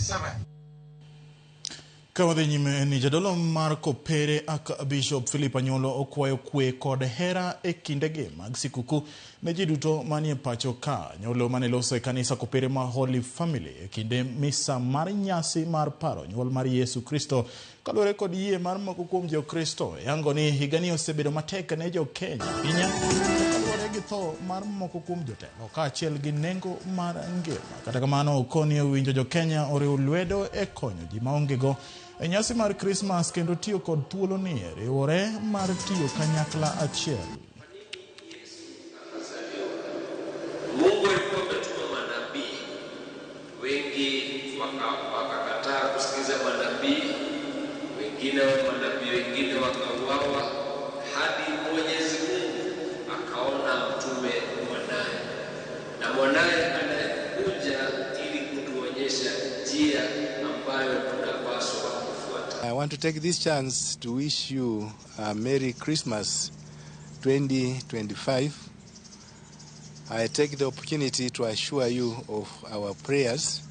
7. Ka wadhi nyime en ni jadolo mar Kopere Archbishop Philip Anyolo okwayo kwe kod hera e kindegi mag sikuku ne ji duto manie pacho ka. Anyolo mane loso e kanisa Kopere ma Holy Family e kinde misa mar nyasi mar paro nyuol mar Yesu Kristo kaluwore kod yie mar moko kuom Jokristo yango ni higani osebedo matek ne jo Kenya ahinya kaluwore gi tho mar moko kuom jotelo kaachiel gi nengo mar ngima. Kata kamano okoni owinjo jo Kenya oriw lwedo e konyo ji maonge go e nyasi mar Krismas kendo tiyo kod thuolo ni e riwore mar tiyo kanyakla achiel. Mungu alikuwa ametuma manabii wengi, wakakataa kusikiza manabii, wengine manabii wengine wakauawa, hadi Mwenyezi Mungu akaona mtume mwanaye, na mwanaye anakuja ili kutuonyesha njia ambayo tunapaswa kufuata. I want to take this chance to wish you a Merry Christmas 2025. I take the opportunity to assure you of our prayers,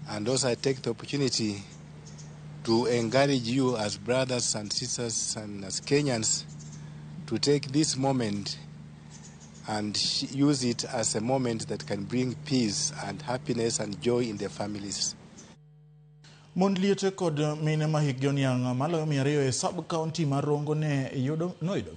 and also I take the opportunity to encourage you as brothers and sisters and as Kenyans to take this moment and use it as a moment that can bring peace and happiness and joy in their families. Mond liete kod mine ma hikgi oniang' maloyo 200 e sub county mar Rongo ne yudo noyudo